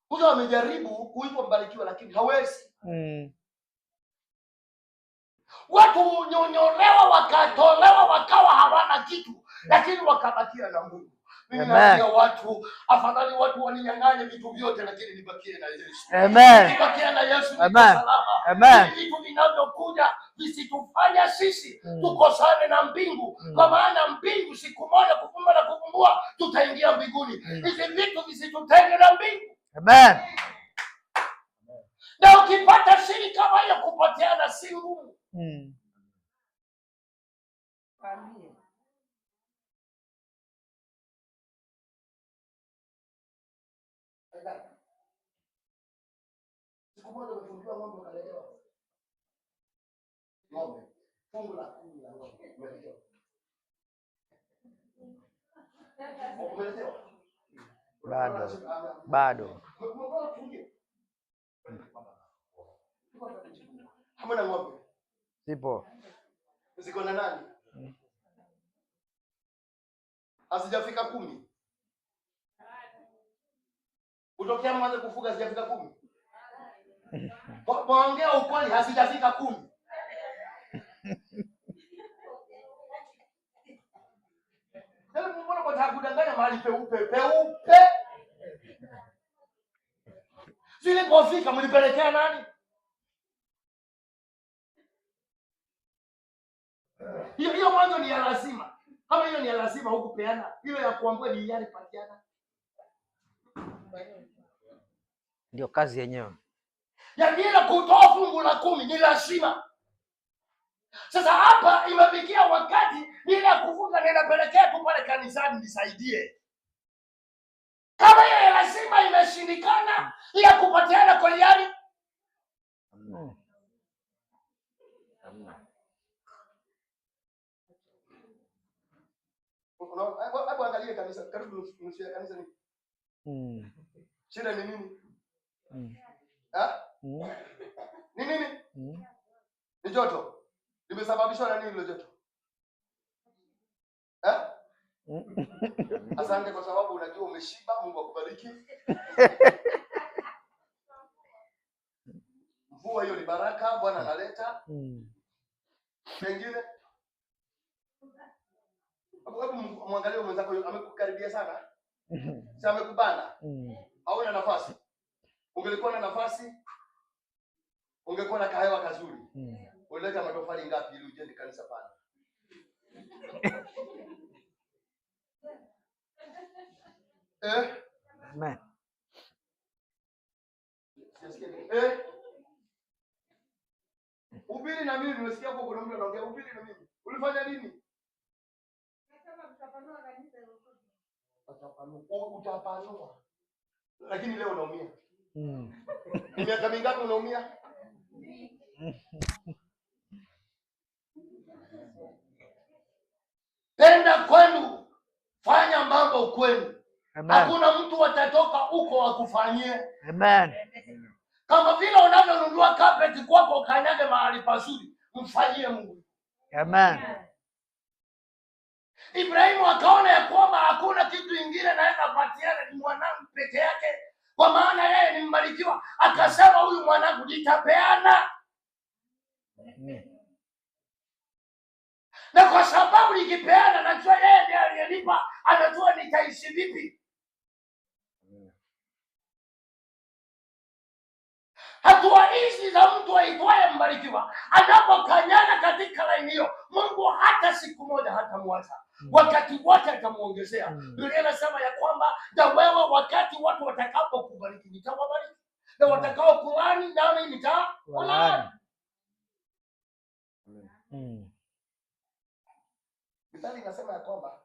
Huyo amejaribu kuitwa mbarikiwa lakini hawezi. Watu hunyonyolewa wakatolewa wakawa hawana kitu, lakini wakabakia na Mungu. Mimi Amen. naambia watu, afadhali watu waninyang'anye vitu vyote, lakini nibakie na Yesu. Amen. Nikibakia na Yesu niko Amen. salama. Amen. Hivi vitu vinavyokuja visitufanya sisi tukosane na mbingu, kwa maana mbingu siku moja kufumba na kufumbua tutaingia mbinguni. Hizi vitu visitutenge na mbingu. Amen. Na ukipata siri kama hiyo, kupatiana si ngumu. Siku moja umefungiwa ng'ombe ukaletewa ng'ombe, fungu la 10 la ng'ombe umeletewa, umeletewa Bado. Bado. Hamna ng'ombe. Zipo. Ziko na nani? Hazijafika 10. Kutokea mwanzo kufuga hazijafika 10. Waongea ukweli, hazijafika 10. Yaani mbona mnataka kudanganya mahali peupe peupe? Zilipofika mlipelekea nani? Hiyo hiyo mwanzo ni ya lazima. Kama hiyo ni ya lazima hukupeana, hiyo ya kuambia ni hiari patiana. Ndio kazi yenyewe. Yaani ile kutoa fungu la 10 ni lazima. Sasa hapa imefikia wakati ile ya kufunga na inapelekea tu pale kanisani nisaidie. Kama hiyo ya lazima imeshindikana, ile kupatiana kwa hiari. Unaona, hebu angalie kanisa, karibu nusu ya kanisa ni. Shida ni nini? Ha? Ni nini? Ni joto. Limesababishwa na nini hilo joto? Asante kwa sababu unajua umeshiba, Mungu akubariki. Mvua hiyo ni baraka, Bwana analeta. Pengine hebu mwangalie mwenzako huyo, amekukaribia sana. Si amekubana? Hauna nafasi. Ungelikuwa na nafasi, ungekuwa na kahewa kazuri. Ulileta matofali ngapi ili ujenge kanisa pale? Amen. Sijasikia. Ubiri na mimi nimesikia hapo kuna mtu anaongea ubiri na mimi. Ulifanya nini? Utapanua. Utapanua. Lakini leo unaumia. Ni miaka mingapi unaumia? Penda kwenu, fanya mambo kwenu. Amen. Hakuna mtu atatoka huko akufanyie. Amen. Kama vile unavyonunua carpet kwako ukanyage mahali pazuri, mfanyie Mungu. Amen. Ibrahimu akaona ya kwamba hakuna kitu kingine naweza patiana, ni mwanangu peke yake, kwa maana yeye ni mbarikiwa. Akasema huyu mwanangu nitapeana. Na kwa sababu nikipeana, najua yeye ndiye aliyenipa, anajua nitaishi vipi. Hatua hizi za mtu aitwaye mbarikiwa anapokanyaga katika laini hiyo, Mungu hata siku moja hatamwacha. Wakati wote atamuongezea. Biblia inasema ya kwamba na wewe wakati watu watakapokubariki nitawabariki, na watakao kulaani nami nitawalaani. Mithali inasema ya kwamba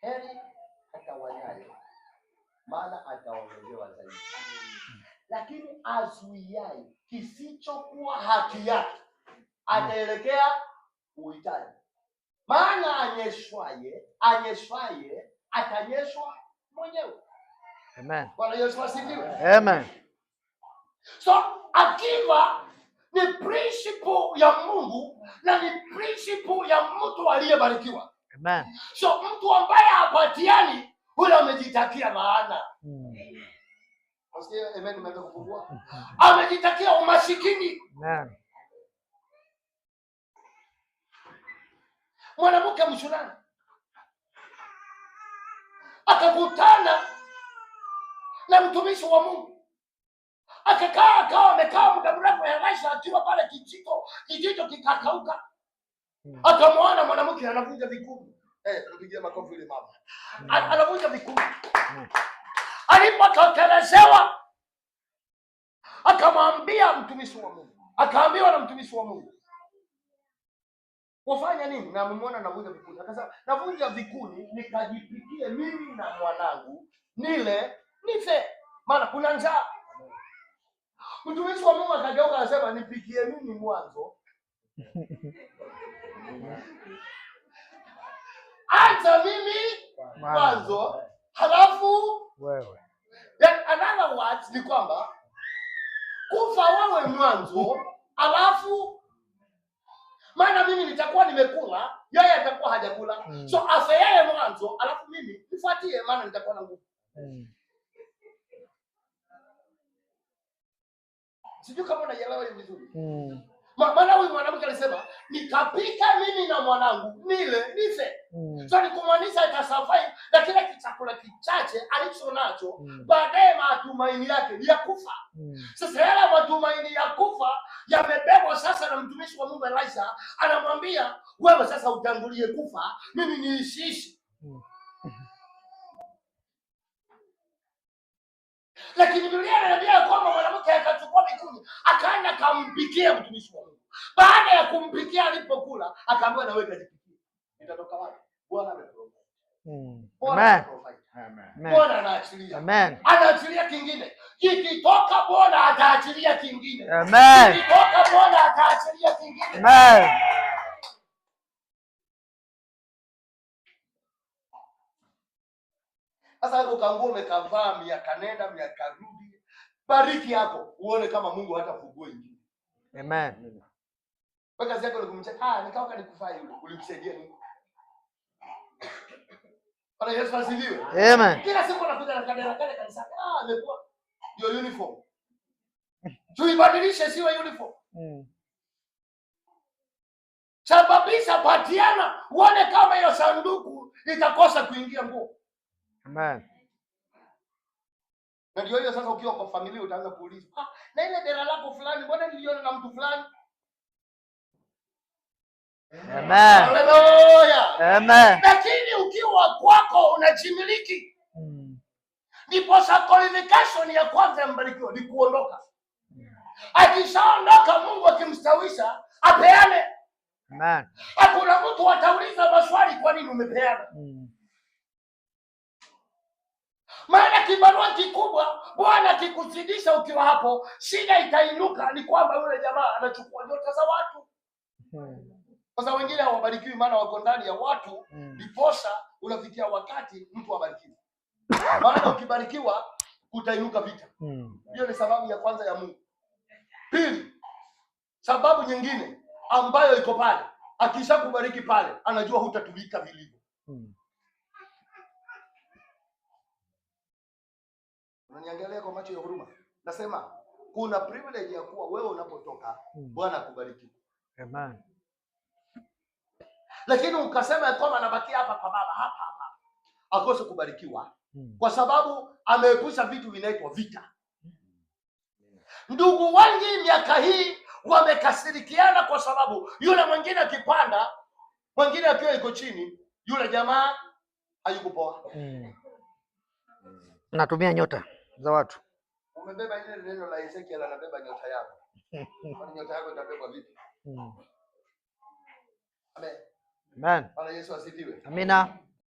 heri atawanyaye, maana ataongezewa zaidi. Lakini azuiaye kisichokuwa haki yake ataelekea uhitaji. Maana anyeshwaye atanyeshwa mwenyewe. Amen. Bwana Yesu asifiwe. Amen. So akiva ni principle ya Mungu na ni principle ya mtu aliyebarikiwa. Amen. So mtu ambaye hapatiani huyo amejitakia laana. Wasikia amen, imeanza kupungua. Amejitakia umasikini. Amen. Mwanamke Mshulami akakutana na mtumishi wa Mungu, akakaa, akawa amekaa muda mrefu Elisha akiwa pale, kijito kikakauka. Akamwona mwanamke anavunja vikumi. Mpigie makofi yule mama. Anavunja vikumi. Alipotokelezewa akamwambia mtumishi wa Mungu, akaambiwa na mtumishi wa Mungu, wafanya nini? Na amemwona anavunja vikuni, akasema navunja vikuni nikajipikie mimi na mwanangu nile nife, maana kuna njaa. Mtumishi wa Mungu akageuka akasema, nipikie mimi mwanzo, anza mimi mwanzo, halafu wewe. Then another words ni kwamba kufa wewe mwanzo, alafu maana mimi nitakuwa nimekula, yeye atakuwa hajakula. So afe yeye mwanzo, alafu mimi nifuatie, maana nitakuwa na nguvu. Sijui kama unaielewa hiyo vizuri. Maana huyu mwanamke alisema nikapika mimi na mwanangu nile nife. So ni kumaanisha itasurvive na kile chakula kichache alicho nacho, baadaye matumaini yake ni ya kufa. Sasa yale matumaini ya kufa yamebebwa sasa na mtumishi wa Mungu Elisha, anamwambia wewe sasa utangulie kufa, mimi niishiishi. Lakini Biblia inaniambia kwamba mwanamke akachukua mikuni akaenda akampikia mtumishi wa Mungu. Baada ya kumpikia, alipokula akaambiwa na wewe kajipikie. Itatoka wapi? Bwana ameprovide. Bwana ameprovide. Amen. Bwana anaachilia. Amen. Anaachilia kingine. Kikitoka Bwana ataachilia kingine. Amen. Kikitoka Bwana ataachilia kingine. Amen. Sasa wewe ukaangua umekavaa miaka nenda miaka rudi, bariki yako uone kama Mungu hatafungua ingine. Amen. Wewe kazi yako ni kumcheka, nikawa nikufaa yule, ulimsaidia nini? Bwana Yesu asifiwe. Amen. Kila siku anakuja na kadera kale kanisani. Amekuwa ndio uniform. Tuibadilishe siwe uniform. Sababisha patiana uone kama hiyo sanduku itakosa kuingia nguo. Amen. Na ndio hiyo sasa, ukiwa kwa familia utaanza kuuliza, na ile dera lako fulani mbona niliona na mtu fulani? Amen. Haleluya. Amen. Lakini ukiwa kwako unajimiliki. Ndipo sa qualification ya kwanza ya mbarikiwa ni kuondoka. Akishaondoka Mungu akimstawisha apeane. Amen. Hakuna mtu atauliza maswali kwa nini umepeana. Maana kibarua kikubwa Bwana akikuzidisha ukiwa hapo, shida itainuka ni kwamba yule jamaa anachukua nyota za watu. Sasa wengine hawabarikiwi maana wako ndani ya watu, ndiposa unafikia wakati mtu abarikiwe. Maana ukibarikiwa kutainuka vita. Hiyo ni sababu ya kwanza ya Mungu. Pili, sababu nyingine ambayo iko pale, akishakubariki pale anajua hutatumika vilivyo. Unaniangalia kwa macho ya huruma. Nasema kuna privilege ya kuwa wewe unapotoka Bwana akubariki. Amen. Lakini ukasema ya kwamba anabakia hapa kwa baba hapa hapa, akose kubarikiwa kwa sababu ameepusha vitu vinaitwa vita. Ndugu wengi miaka hii wamekasirikiana kwa sababu yule mwingine akipanda, mwingine akiwa yuko chini, yule jamaa hayuko poa. Natumia nyota za watu. Umebeba ile neno la Ezekiel, anabeba nyota yako. Kwani nyota yako itabebwa vipi? Amen. Amen. Bwana Yesu asifiwe. Amina.